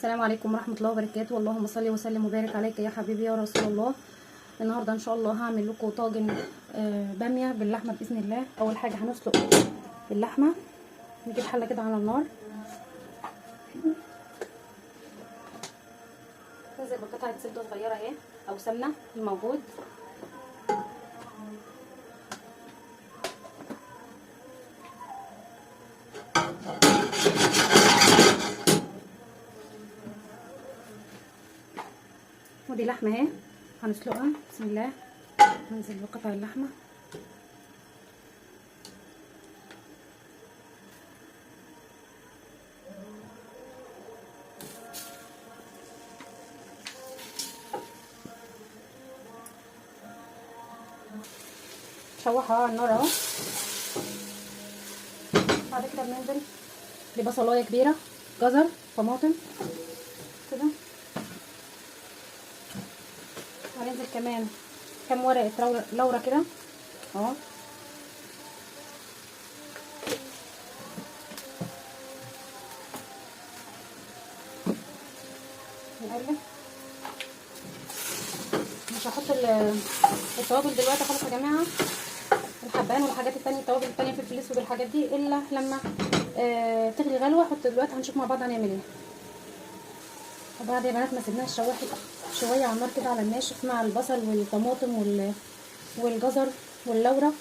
السلام عليكم ورحمة الله وبركاته. اللهم صل وسلم وبارك عليك يا حبيبي يا رسول الله. النهارده ان شاء الله هعمل لكم طاجن باميه باللحمه باذن الله. اول حاجة هنسلق اللحمة، نجيب حله كده على النار، ننزل بقطعه زبدة صغيرة اهي او سمنه الموجود، ودي لحمه اهي هنسلقها. بسم الله، ننزل بقطع اللحمة. نشوحها على النار اهو. بعد كده بننزل ببصلايه كبيرة، جزر، طماطم كده. هننزل كمان كام ورقة لورا كده اهو. نقلب. مش هحط التوابل دلوقتي خالص يا جماعة، الحبان والحاجات التانية، التوابل التانية فلفل اسود والحاجات دي، الا لما تغلي غلوه. احط دلوقتي، هنشوف مع بعض هنعمل ايه. وبعد يا بنات ما سيبناها اتشوحت شوية على النار كده على الناشف مع البصل والطماطم والجزر واللورة،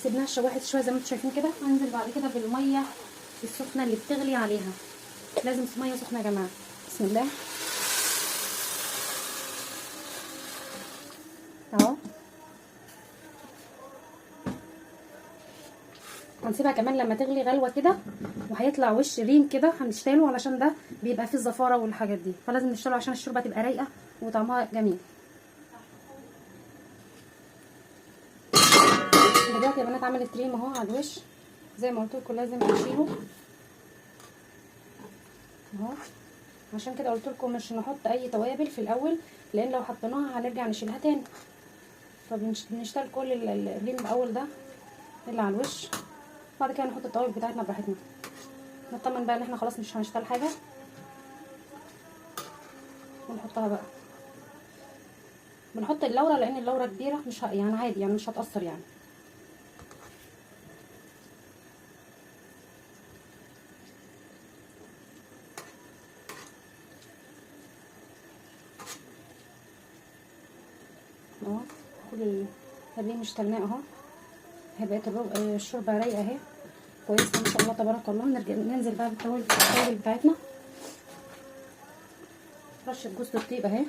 سيبناها اتشوحت شوية زي ما انتم شايفين كده. هنزل بعد كده بالمية السخنة اللي بتغلي عليها، لازم مية سخنة يا جماعة. بسم الله اهو. هنسيبها كمان لما تغلي غلوه كده، وهيطلع وش ريم كده، هنشتله علشان ده بيبقى فيه الزفاره والحاجات دي، فلازم نشتله عشان الشوربة تبقى رايقة وطعمها جميل. دلوقتي يا بنات عملت ريم اهو على الوش، زي ما قلت لكم لازم نشيله اهو. عشان كده قلت لكم مش نحط اي توابل في الاول، لان لو حطيناها هنرجع نشيلها تاني، فبنشتغل كل الريم الاول ده اللي على الوش. بعد كده نحط التوابل بتاعتنا براحتنا، نطمن بقى ان احنا خلاص مش هنشتغل حاجة، ونحطها بقى. بنحط اللورة لان اللورة كبيرة، مش يعني عادي، يعني مش هتأثر يعني. اهو كل الريم اشتلناه اهو، هي بقت الشوربة رايقة اهي كويسة ما شاء الله تبارك الله. نرجع ننزل بقى بالتوابل بتاعتنا، رشه جوز الطيب اهي،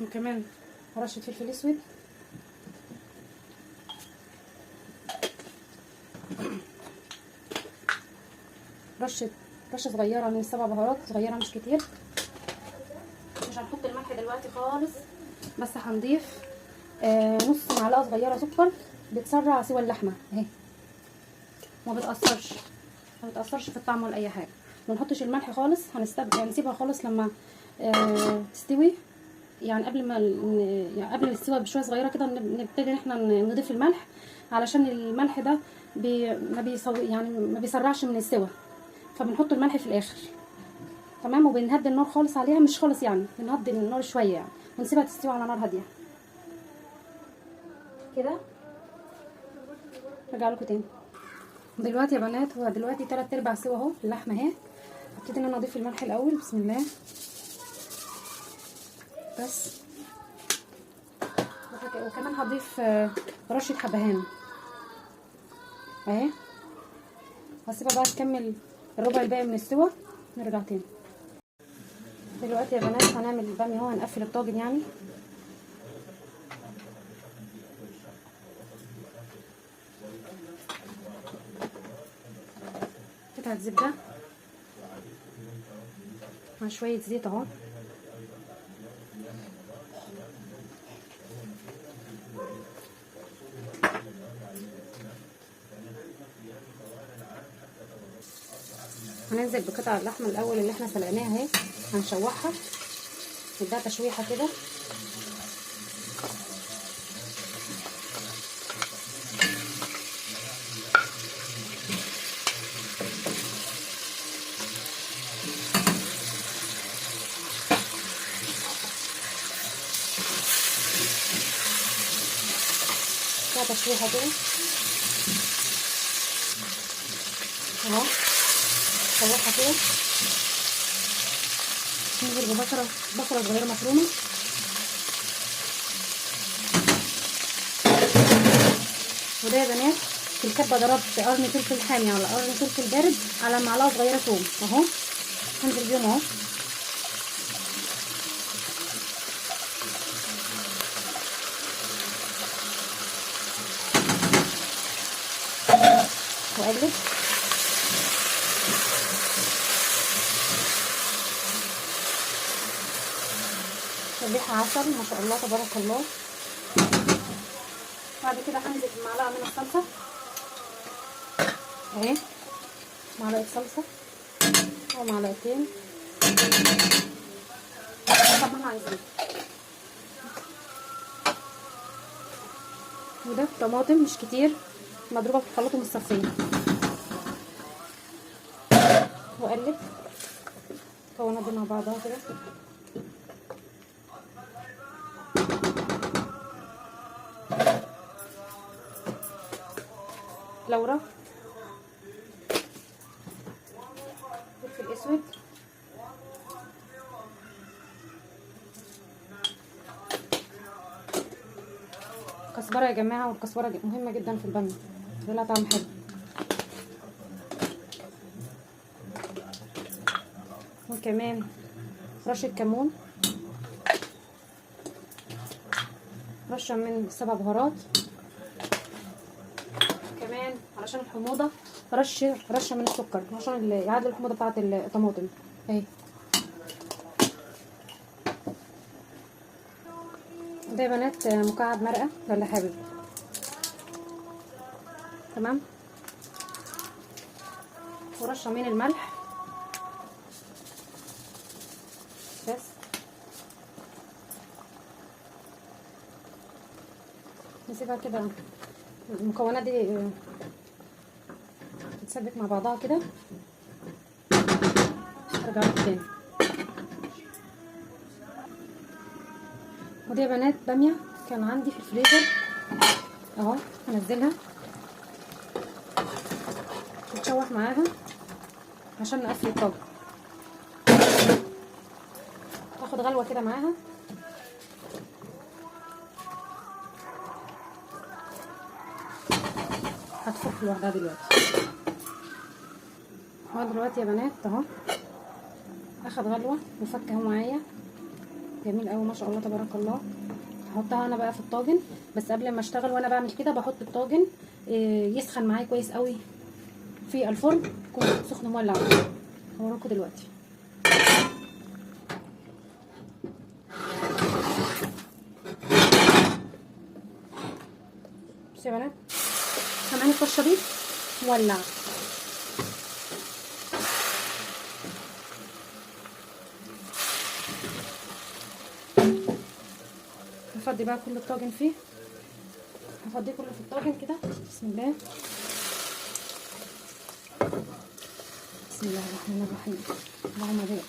وكمان رشه فلفل اسود، رشه صغيرة من 7 بهارات، صغيرة مش كتير. مش هنحط الملح دلوقتي خالص، بس هنضيف نص معلقه صغيرة سكر، بتسرع سوى اللحمة اهي، ما بتاثرش في الطعم ولا اي حاجة. ما نحطش الملح خالص، هنسيبها خالص لما تستوي، يعني قبل ما يعني قبل السوا بشوية صغيرة كده نبتدي ان احنا نضيف الملح، علشان الملح ده ما بيسوي، يعني ما بيسرعش من السوا، فبنحط الملح في الاخر. تمام. وبنهدي النار خالص عليها، مش خالص يعني، بنهدي النار شوية يعني، ونسيبها تستوي على نار هادية كده. ارجع لكم تاني دلوقتي يا بنات. هو دلوقتي 3/4 سوا اهو اللحمة اهي. هبتدي ان انا اضيف الملح الاول. بسم الله. بس. وكمان هضيف رشه حبهان اهي. هسيبها بقى تكمل الربع الباقي من السوا، نرجع تاني. دلوقتي يا بنات هنعمل الباميه اهو، هنقفل الطاجن يعني. قطعه زبدة مع شوية زيت اهو. هننزل بقطع اللحمة الاول اللي احنا سلقناها اهي، هنشوحها، نديها تشويحه كده. فيها تشويحه كده اهو، شوحها كده. ننزل ببصله، بصله صغيرة مفرومه، وده يا بنات في الكبه ضربت قرن فلفل حامي على قرن فلفل بارد على معلقه صغيرة ثوم اهو، هنزل بيهم اهو. واقلب. الريحة عسل ما شاء الله تبارك الله. بعد كده هنزل بمعلقه من الصلصه اهي، معلقه صلصه او معلقتين حسب ما احنا عايزين. وده طماطم مش كتير مضروبة في الخلاط ومتصفيه. واقلب المكونات دي مع بعضها كده. لورا، فلفل اسود، كزبره يا جماعة، والكزبره مهمة جدا في الباميه، لها طعم حلو. وكمان رشه كمون، رشه من 7 بهارات، كمان علشان الحموضة رشه من السكر عشان يعادل الحموضة بتاعه الطماطم اهي. ده يا بنات مكعب مرقه ده اللي حابب، تمام. ورشه من الملح بس. نسيبها كده المكونات دي تتسبك مع بعضها كده. ارجع لكم تاني. ودي يا بنات باميه كان عندي في الفريزر اهو، هنزلها تتشوح معاها عشان نقفل الطاجن، تاخد غلوه كده معاها. هتفك لوحدها دلوقتي. اهو دلوقتي يا بنات اهو اخد غلوه وفك اهو معايا، جميل قوي ما شاء الله تبارك الله. هحطها انا بقى في الطاجن، بس قبل ما اشتغل وانا بعمل كده بحط الطاجن يسخن معايا كويس قوي في الفرن، يكون سخن مولع. هوريكم دلوقتي. بصوا يا بنات، سامعين الطشه دي؟ مولع. هفضي بقى كل الطاجن فيه، هفضيه كله في الطاجن كده. بسم الله، بسم الله الرحمن الرحيم، اللهم بارك.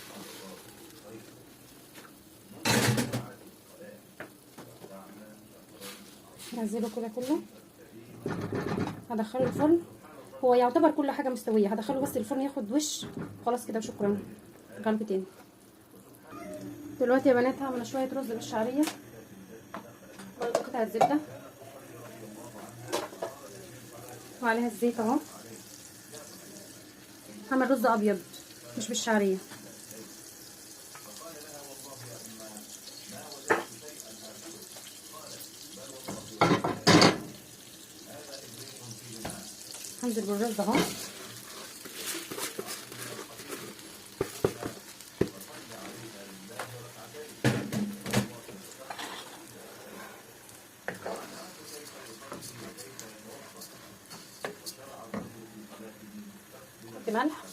نزله كده كله، هدخله الفرن. هو يعتبر كل حاجة مستوية، هدخله بس الفرن ياخد وش خلاص كده وشكرا. غلبتين دلوقتي يا بنات. هعمل شوية رز بالشعريه، برضه قطعه زبدة وعليها الزيت اهو. هعمل رز ابيض مش بالشعريه. هنزل بالرز اهو. نحط ملح،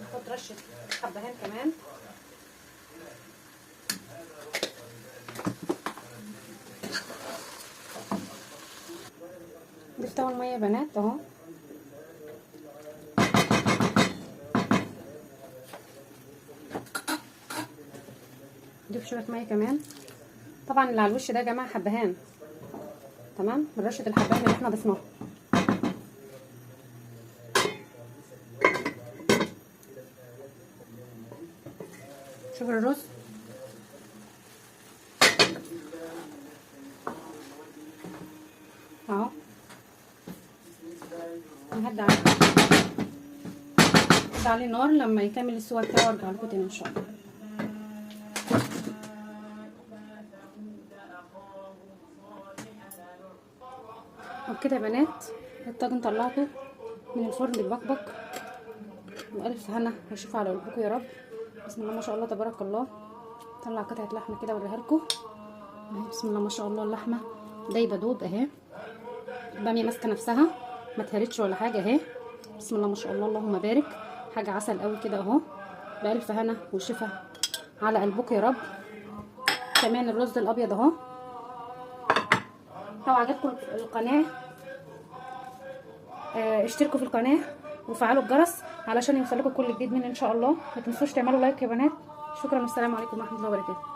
نحط رشة حبهان كمان، ضفت اهو المية يا بنات اهو. نضيف شوية مية كمان. طبعا اللي على الوش ده يا جماعة حبهان، تمام، من رشه الحبهان اللي احنا ضفناها. شوف الرز اهو، نهدي عليه النار لما يكمل السوا بتاعه وارجع لكم تاني ان شاء الله. وبكده يا بنات الطاجن طلعته من الفرن بالبكبك، والف هنا وشوفوا على قلوبكم يا رب. بسم الله ما شاء الله تبارك الله. طلع قطعه لحمه كده اوريها لكم اهي. بسم الله ما شاء الله اللحمة دايبه دوب اهي، الباميه ماسكه نفسها ما اتهرتش ولا حاجة اهي. بسم الله ما شاء الله اللهم بارك، حاجة عسل قوي كده اهو. بالف هنا وشفا على قلبكم يا رب. كمان الرز الابيض اهو. لو عجبكم القناة اشتركوا في القناة وفعلوا الجرس علشان يوصلكم كل جديد مني ان شاء الله. ما تنسوش تعملوا لايك يا بنات. شكرا والسلام عليكم ورحمة الله وبركاته.